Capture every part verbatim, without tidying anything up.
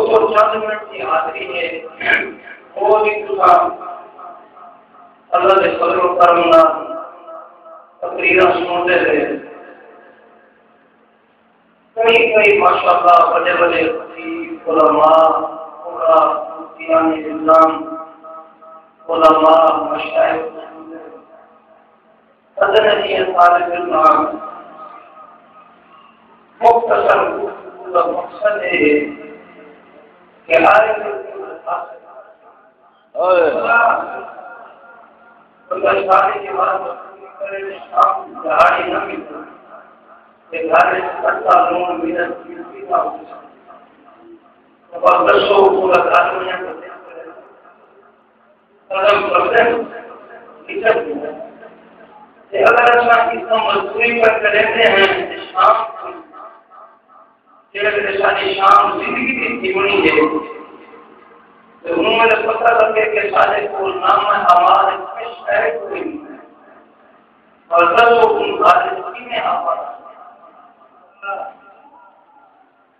او چند منٹ دی حاضری ہے، او وی تساں اللہ دے فضل و کرم نال تقریراں سنڑدے رہے۔ کئی کئی ماشاءاللہ وݙے وݙے خطیب، علماء، قراء، مفتیان اسلام، علماء، مشائخ، حضرت طالب علم، مختصر گفتگو دا مقصد اے ہے کہ آئے بندہ شادی کے بعد مصروف کرے، شام کو دہاڑی نہ ملے، کہ گھر وچ کٹا لوݨ ملن، ملتی نہ ہو۔ تو بس دسو، پورا گھر میں قدم قدم نکل گیا۔ تے اگر اساں اس کا مزدوری پر کرتے ہیں، تو شام کو جیڑھے ویلے ساݙی شام زندگی دی تھیوݨی ہے، تے اوں ویلے پتہ لڳے کہ ساݙے کول نامہ اعمال وچ کجھ ہے کوئی نہیں۔ اور دسو اوں ظالم کیویں آپا؟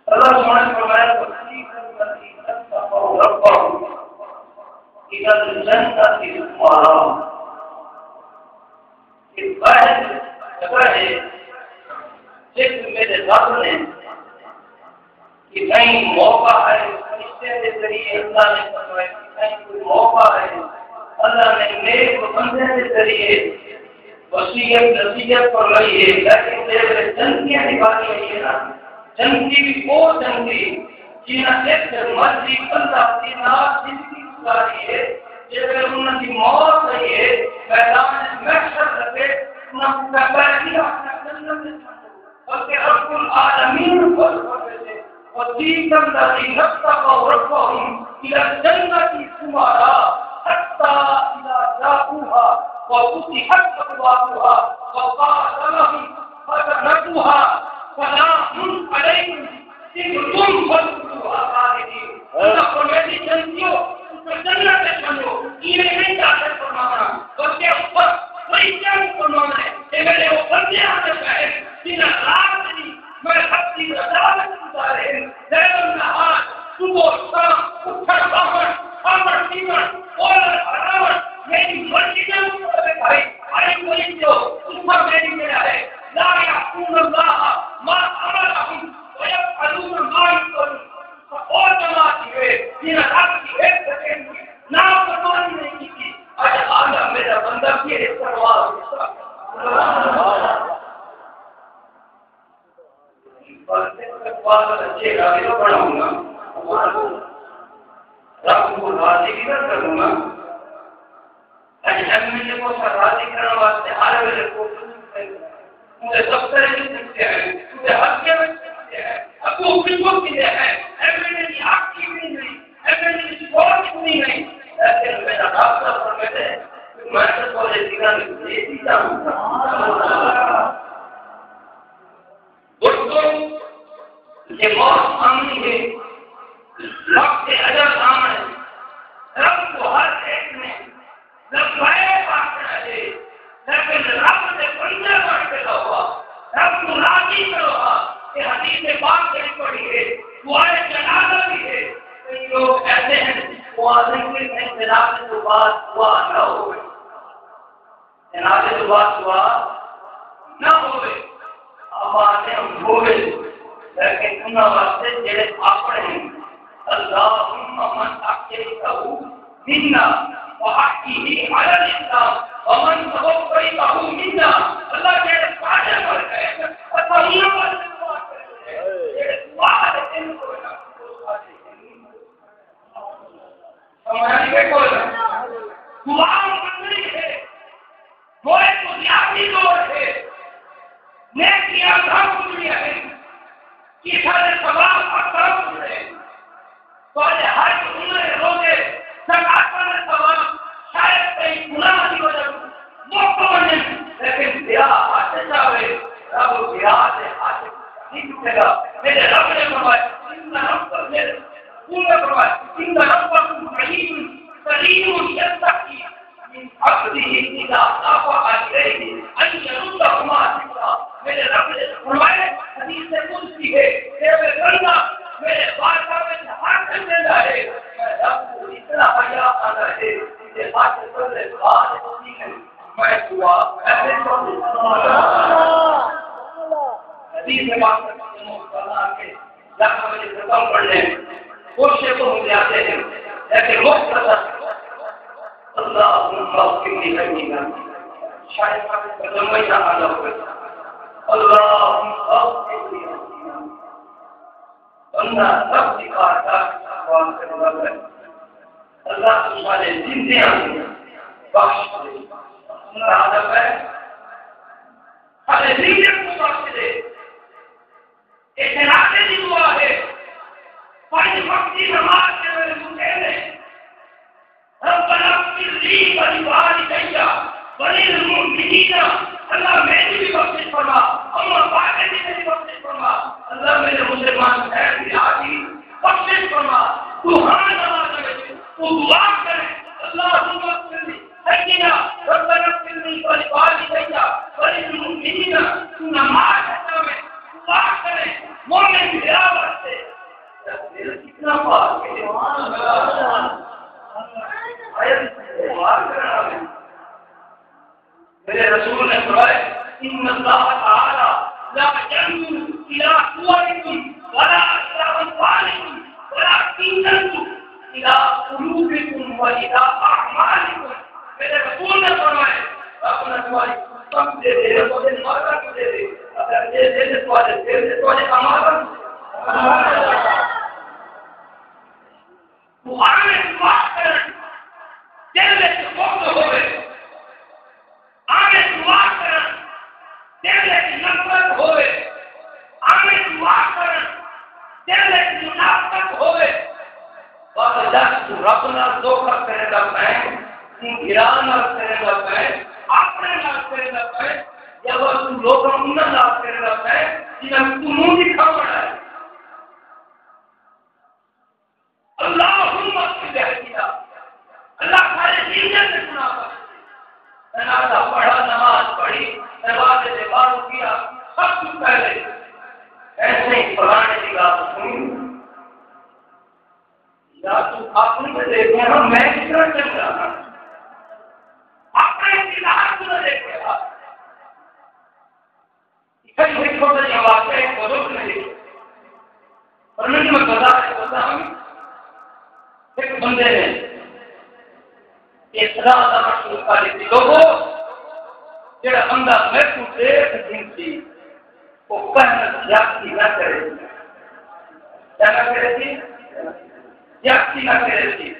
اللہ سونے فرمایا، "وَسِيقَ الَّذِينَ اتَّقَوْا رَبَّهُمْ إِلَى الْجَنَّةِ زُمَرًا۔" ایک واحد جگہ ہے جس میرے رب نے کتھائیں موقع ہے، فرشتے کے ذریعے اللہ نے فرمایا، کتھائیں کوئی موقع ہے، اللہ نے نیک بندے کے ذریعے وصیت نصیحت فرمائی ہے، لیکن جیسے جنتیاں کی بات ہوئی ہے نا، جنتی بھی وہ جنتی جنہاں ایک مرضی اللہ کے نال زندگی گزاری ہے، جے انہاں دی موت ہوئی ہے، میدان محشر لگے، انہاں کو کہتا ہے کہ اپنا جنت میں چھوڑو، بلکہ رب العالمین خود فرماتے ہیں، "وَسِيقَ الَّذِينَ اتَّقَوْا رَبَّهُمْ إِلَى الْجَنَّةِ زُمَرًا حَتَّى إِذَا جَاءُوهَا وَفُتِحَتْ أَبْوَابُهَا وَقَالَ لَهُمْ خَزَنَتُهَا سَلَامٌ عَلَيْكُمْ طِبْتُمْ فَادْخُلُوهَا خَالِدِينَ۔" اللہ فرمائے، جنتیو، تساں جنت وچ ونجو، ایویں نہیں داخل فرماونا، بلکہ اوپر فرشتیاں کوں فرماونا ہے، اے میرے او بندے آندے پئے ہن، جنہاں رات دی میں رب دی رضا وچ گزارے ہن، لیل و نہار، صبح و شام، اٹھݨ ٻہݨ، کھاوݨ پیوݨ، ٻولݨ ہلاوݨ، میری مرضی دے مطابق ہے۔ آئی کوئی جو اوپر میری میرا ہے، لا يعصون الله ما أمرهم ويفعلون ما يؤمرون۔ او جماعت ہے، جنہاں رب دی ہک سیکنڈ دی نافرمانی نہیں کیتی۔ اج آندا میرا بندہ کیڑے سوال پچھدا؟ بس استقبال اچھے راوی بناؤں گا۔ رب کو راضی بھی نہ کروں گا۔ اڄ ایم این اے کوں راضی کرݨ واسطے ہر ویلے کوشش کریندے ہیں۔ اوندے دفتر وچ پڄدے ہیں، اوندے حلقے وچ پڄدے ہیں، اڳوں پچھوں تھیندے ہیں، ایم این اے دی اکھ کھلی نہیں، ایم این اے دی سوچ کھلی نہیں، لیکن میرا رب دا فرمائے کہ میں تہاݙے دلاں وچ بھیج ݙتا ہوں۔ دوستو، یہ موت آمنی ہے، وقت اجل آمد ہے۔ رب کو ہر ایک نے لبیک آکھیا ہے، لیکن رب دے بندے بݨ کے رہو، رب کو راضی کرو۔ یہ حدیث پاک جڑی پڑھی ہے، دعائے جنازہ بھی ہے۔ کئی لوگ ایسے ہیں، وہ آدھے کہ میں جنازے تو بعد دعا نہ ہوئے۔ جنازے توں بعد دعا نہ ہووے، آباد ہووے، لیکن انہاں واسطے جڑے اپݨے ہیں۔ اللهم من أحييته منا فأحيه على الإسلام ومن توفيته منا، اللہ جڑے ساݙے مر ڳئے، اساں انہاں واسطے دعا کریندے ہیں۔ جڑے دعا دے دن کوئی نہ کوئی ساݙے ہیں۔ سمجھا نہیں کوئی؟ دعا منگنی ہے، موئے کو زیادتی دور ہے، نیکیاں نہ پوریاں ہیں، کسا دے ثواب اکثر پورے، تہاݙے حج، عمرے، روزے، زکاتاں دے ثواب شاید کہیں گناہ دی وجہ توں مک ونڄن، لیکن بیا ہتھ چاوے، رب بیا دے ہتھ نہیں چکے گا۔ میرے رب نے فرمایا، ان رب میرے رسول نے فرمایا، ان ربکم حلیم کریم یستحی من عبده اذا صافح الیہ ان یردہما صفرا۔ میرے رب نے فرمایا، حدیث قدسی ہے، اے میرے بندہ، میرے بارگاہ وچ ہر دن حدیث پاک میں دعا کرتے ہیں۔ حدیث پاک میں دعا کے دس بجے ختم کر لیں، کوشش تو ہو جاتے ہیں، لیکن مختصر، اللهم اغفر لي ذنبي۔ شاید آپ کو سمجھ نہ آ رہا ہو۔ اللهم اغفر لي ذنبي۔ بندہ رب دی بارگاہ وچ سوال کریندا پئے، اللہ توں سارے زندیاں کوں بخش دے۔ اللہ آہدا پئے، سارے زندیاں کوں بخش دے۔ اے جنازے دی دعا ہے۔ پنج وقت دی نماز دے ویلے مکے نے۔ ربنا اغفر لي ولوالدي وللمؤمنين۔ اللہ میری بھی بخشش فرما، اماں باپ دی بھی بخشش فرما۔ اللہ میرے مسلمان بہن بھرا دی بخشش فرما۔ تو ہر نماز وچ تو دعا کرے، اللهم اغفر لي، سیدنا ربنا اغفر لي ولوالدي وللمؤمنين۔ تو نماز میں دعا کرے، مومن بھرا واسطے۔ میرے رسول نے فرمایا، ان اللہ تعالی لا ينظر الى صوركم ولا الى اموالكم ولكن ينظر الى قلوبكم والى اعمالكم۔ میرے رسول نے فرمایا، رب نے تمہاری سب دے دے، تمہارے مالک کو دے دے، اگر دے دے تو تمہارے دل سے تمہارے امانت۔ تو آنے دعا کرن، دل وچ بغض ہووے، آنے دعا کرن، دل وچ نفرت ہووے، آنے دعا کرن، دل وچ منافقت ہووے، بس جس توں رب نال دھوکا کریندا پئیں، توں بھرا نال کریندا پئیں، اپݨے نال کریندا پئیں، یا بس توں لوکاں انہاں نال کریندا پئیں جنہاں کوں توں منہ ݙکھاوݨ آئے۔ اللهم اغفر لأهلنا۔ اللہ سارے جیندیاں دے گناہ بخش دے۔ جنازہ پڑھا، نماز پڑھی، دروازے دے باہروں کیا، سب کوں پہلے ایسے ہی فلانے دی ڳالھ سݨی۔ یا توں اپݨی تے ݙیکھ، میں کتنا چنگا ہاں۔ اپݨے کردار کوں نہ ݙیکھے۔ اتھاں ہی ہک چھوٹا جیہا واقعہ، ہک بزرگ نے لکھیا۔ پر میں تمہیں بتا کے بتا ہوں، ہک بندے نے اس طرح دا مشہور کر ݙتی، لوگو، جیڑھا بندہ میکوں ݙیکھ گھنسی، او کہیں نال زیادتی نہ کرے۔ کیا نہ کرے سی؟ زیادتی نہ کرے سی۔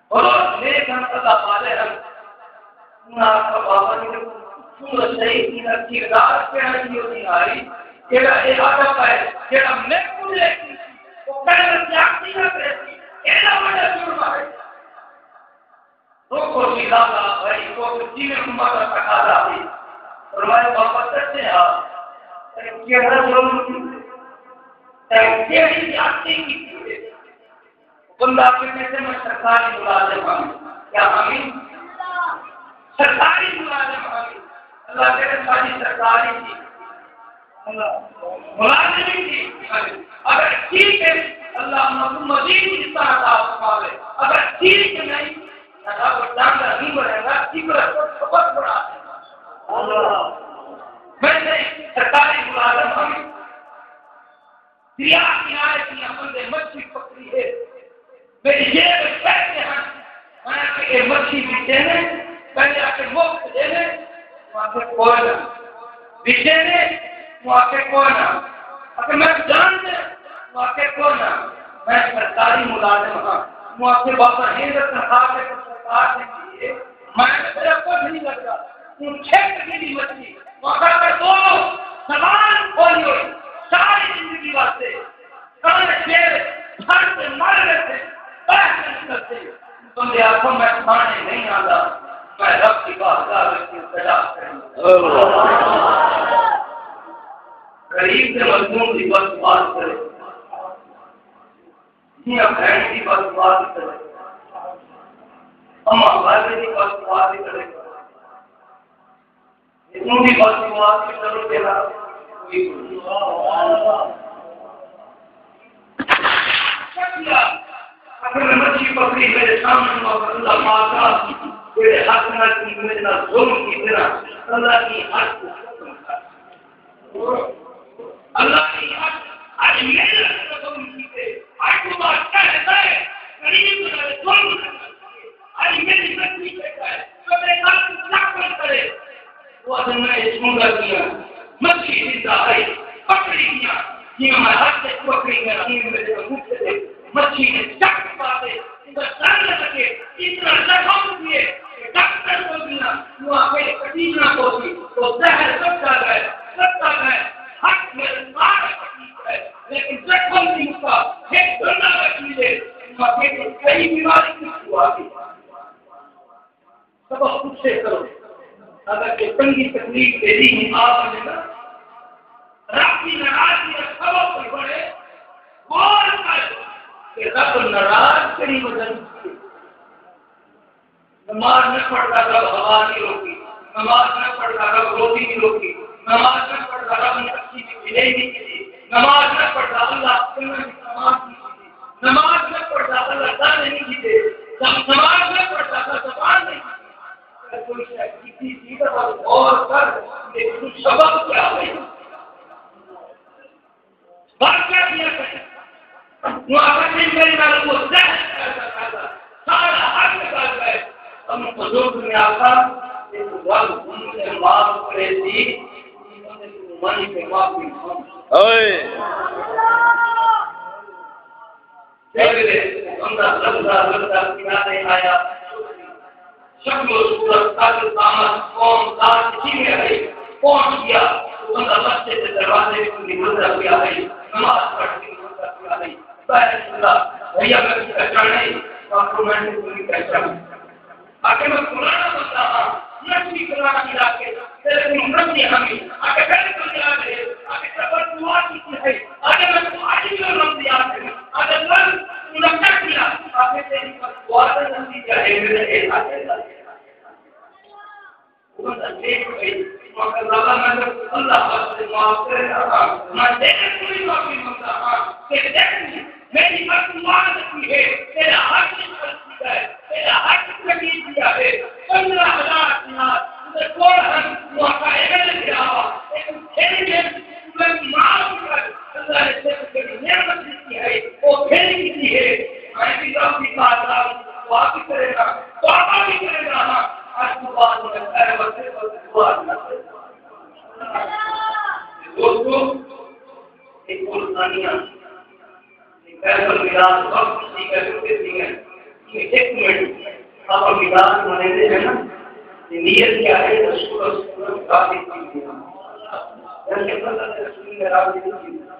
اور نیک ہن، اللہ والے ہن۔ انہاں آکھیا، بابا جی، توں صحیح تھی نہ، کردار کہڑا جیہو جی آئی، جیڑھا اے آدھا پائے، جیڑھا میں کوں لے کے، او کہڑا زیادتی نہ کرے سی، ایڈا وڈا جرم ہے۔ روکو جی لالا بھائی، کو جیویں امت دا تقاضا سی۔ فرمایا، بابا سچے ہا، تے کہڑا جرم سی؟ تے کہڑی زیادتی کیتی ہے؟ بندہ آکھے، میں تے میں سرکاری ملازم ہاں۔ کیا ہاں؟ سرکاری ملازم ہاں۔ اللہ کرے ساری سرکاری تھی، ملازمی تھی۔ اگر ٹھیک ہے، اللہ انہاں کوں مزید حصہ عطا فرماوے۔ اگر ٹھیک نہیں، اللہ کو جاندا نہیں بنے گا، عبرت کو سبق بنا دے۔ میں تے سرکاری ملازم ہاں۔ دریا کنارے دیاں بندے مچھی پکڑی ہے، میری جیب وچ پیسے ہن۔ میں آکھیا، اے مچھی وچینے؟ پہلے آکھے مفت ݙینے، میں آکھیا کوئی نہ۔ وچینے؟ میں آکھیا کوئی نہ۔ آکھے میں جاݨدے؟ میں آکھیا کوئی نہ، میں سرکاری ملازم ہاں۔ میں آکھیا بابا، ہی تنخواہ تے سرکار ݙیندی ہے، میں تیرا کجھ نہیں لڳدا۔ توں چھک گھدی مچھی، وقت دو زبان کھولی ہوئی، ساری زندگی واسطے کان شیر پھڑ تے مر ویسے، بہہ تے نکلتے۔ بندے آکھو، میں تھانے نہیں آندا، میں رب دی بارگاہ وچ التجا کریندا۔ غریب تے مظلوم دی بد دعا کرے، جیاں بھین دی بد دعا کرے، اماں والے دی بد دعا کرے۔ اوں دی بد دعا دی ضرورت ہے نا؟ کوئی نہیں۔ شکریہ۔ میں مچھی پکڑی، میرے سامنے، اللہ پاک، تیرے ہتھ نال توں میرے نال ظلم کیتے نا، اللہ دی حد کوں ختم کر۔ اللہ دی حد، اڄ میرے نال ظلم کیتے، اڄ توں بعد کہیں تے غریب نال ظلم نہ کر۔ اڄ میری مچھی تے کر، تو میرے نال چک نہ کرے۔ او آہدے، میں اے سݨدا پیاں، مچھی زندہ ہئی، پکڑی ڳیاں، جیویں میں ہتھ اچ پکڑی ڳیاں، ایں میرے منہ تے مچھی نے چک پاتے، اوندا ڈر نہ لڳے، اتنا زخم تھئے کہ ڈاکٹر کول ڳیاں، او آکھے کٹیجنا پوسی، او زہر سٹدا ڳئے، سٹدا ڳئے، ہتھ میرے سارے کٹی ڳئے، لیکن زخم نہیں مکا، ہک ڈنڈا بچی ڳئے، او آکھے کہ کئی بیماری کوں چھوا ڳئی۔ سبق پچھے کرو۔ اگر کہ تنگی تکلیف تیری ہی آ ونڄے نا، رب دی ناراضگی دا سبب کوئی بݨے، غور کر کہ رب ناراض کیڑھی وجہ توں تھی۔ نماز نہ پڑھدا رب ہوا نہیں روکی، نماز نہ پڑھدا رب روٹی نہیں روکی، نماز نہ پڑھدا رب نے اکھی دی بھلائی نہیں کیتی، نماز نہ پڑھدا اللہ کناں دی سماعت نہیں کیتی۔ نماز نہ پڑھدا اللہ کن نہیں کیتے، جب نماز نہ پڑھدا اللہ زبان نہیں کیتی۔ اگر کوئی شے کیتی تھی تو بس غور کر کہ توں سبب کیا ہے؟ واقعہ کیا ہے؟ وہ آخر میں میرے نال وہ زہر کھادا کھادا سارا حق کر گئے۔ ہم بزرگ نے آخا کہ تو غلط ہوں سے معاف کرے دی، من کے معافی ہم۔ اوئے۔ پہلے بندہ لگدا لگدا کنارے آیا۔ شکل و صورت، قد قامت، قوم ذات جیویں ہئی، پہنچ ڳیا۔ او بندہ مسجد دے دروازے کوں نکلدا پیا ہئی، نماز پڑھ کے نکلدا پیا ہئی۔ ظاہر ہے بندہ بھیا میں کی پہچان ہے، ڈاکومنٹ کو بھی پہچان۔ آکھے میں فلانا بندہ ہاں، نقشی فلانا علاقے، تیرے کوں نقشی ہمیں، آکھے میرے کوں یاد ہے، آکھے تبر دعا کی ہے، آکھے میں کو آج بھی لفظ یاد ہے، آکھے کل نقشہ کیا، آکھے تیری بس دعا کا نتیجہ ہے، میرے اے آکھے بندہ دیکھ گئی، مگر اللہ میں اللہ واسطے معاف کرے رہا، میں تیرے کوئی معافی منگتا ہاں، کہ دیکھ میری بددعا لگی ہے، تیرا حق نہیں غلطی ہے، تیرا حق نہیں دیا ہے۔ پندرہ ہزار دینار تیرے کول ہن، وہ آقا ایویں لے آوا، لیکن پھر بھی تیرے معاف کر، اللہ نے تیرے کو بڑی نعمت دی ہے، وہ پھر بھی دی ہے۔ میں بھی رب کی بات دعا بھی کرے گا، توبہ بھی کرے گا۔ ہاں، آج تو بعد میں خیر وقت دعا نہ کرے۔ دوستو، ایک اور ثانیہ، ایک بیت المداد وقت کی کر کے دیں گے۔ یہ ایک منٹ، آپ المداد مانے دے ہیں نا، یہ نیت کیا ہے؟ رسول، رسول راضی کی ہے۔ جیسے اللہ کے رسول نے راضی کی ہے۔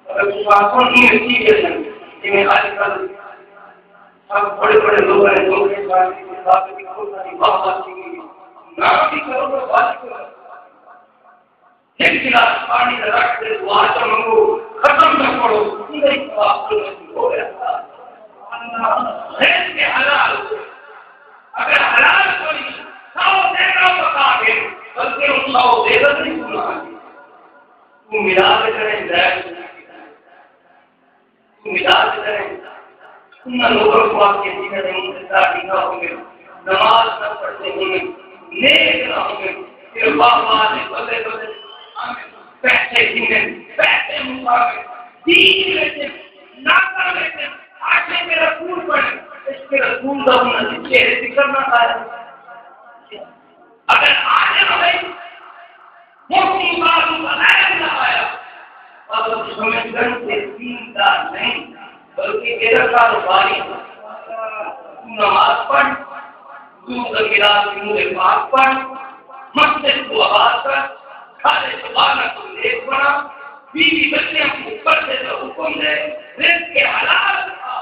اگر تم آنکھوں کی رکھی ہے، جی میں آج کل سب بڑے بڑے لوگ ہیں، لوگ ہیں، ساتھ میں بہت ساری بات بات کی گئی۔ نام بھی کرو تو بات کرو۔ ہک گلاس پاݨی دا رکھ تے دعا چا منگو، ختم نہ پڑھو، اوندا ہی ثواب تہاݙا ہو ویسا۔ رزق حلال، اگر حلال کوئی سو دے گا پکا کے، بلکہ اوں سو دے گا نہیں سنا۔ توں ملا کے کریں، زائد توں ملا کے کریں۔ انہاں لوکاں کوں آکھے جنہاں دے منہ تے داڑھی نہ ہووے، نماز نہ پڑھدے ہووے، نیک نہ ہووے، تے واہ واہ دے بدلے بدلے آوے، پیسے گھنن، پیسے مکاوے، دین وچ، ناکاں وچ، عاشق رسول بݨن، عشق رسول دا انہاں دے چہرے تے کرنا آیا۔ اگر عالم ہئی، مفتی معروف عالم نہ آیا، اگر سمجھ گن کہ دین دا نہیں، بلکہ ایہدا کاروباری ہے۔ توں نماز پڑھ، توں دا گلاس نور پاک پڑھ، مسجد کوں آباد کر، گھر زباناں کوں نیک بݨا، بیوی بچیاں کوں پردے دا حکم ݙے، رزق حلال کھا،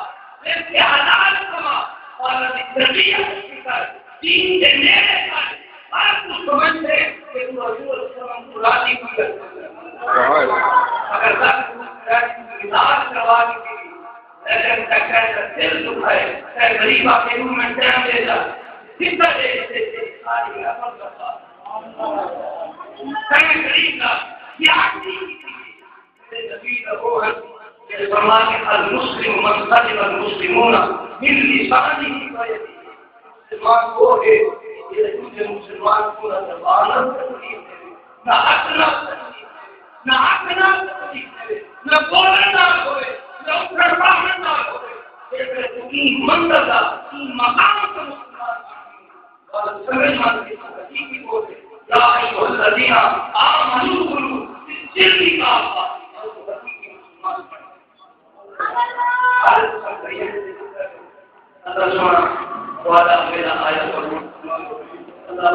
رزق حلال کما، ٻالاں دی تربیت اچھی کر، دین دے نیڑے کر، ہر کوں سمجھ ݙے کہ توں رسول صلی اللہ علیہ وسلم کوں راضی کیتا۔ سبحان اللہ۔ اگر رب کوں راضی کوں مزاج کروا ݙتی، لیکن تکڑے دا دل دکھائے، تے غریباں کوں میں ٹائم ݙے دا، سدھا ݙے ݙے تے ساری رحمت دا۔ تے غریب دا یاد نہیں کیتی۔ میرے نبی دا وہ ہے، کہ فرمایا کہ المسلم من سلم المسلمون من لسانه و یده۔ مسلمان وہ ہے جڑا دوسرے مسلمان کوں نہ زبان نال تکلیف ݙے، نہ ہتھ نال تکلیف ݙے، نہ اکھ نال تکلیف ݙے، نہ بولݨ نال ہوئے، نہ اٹھݨ ٻہݨ نال ہوئے۔ جیڑھے کوں ایں منزل دا، ایں مقام تے مسلمان بݨ ڳئے، ڳالھ سمجھ ونڄ ڳئی، حقیقی ٻول ہے۔ یا ایھا الذین آمنوا ادخلوا فی السلم کافۃ، حقیقی مسلمان بݨ ڳئے۔ اللہ سبحانہ و تعالیٰ میرا آیا، اللہ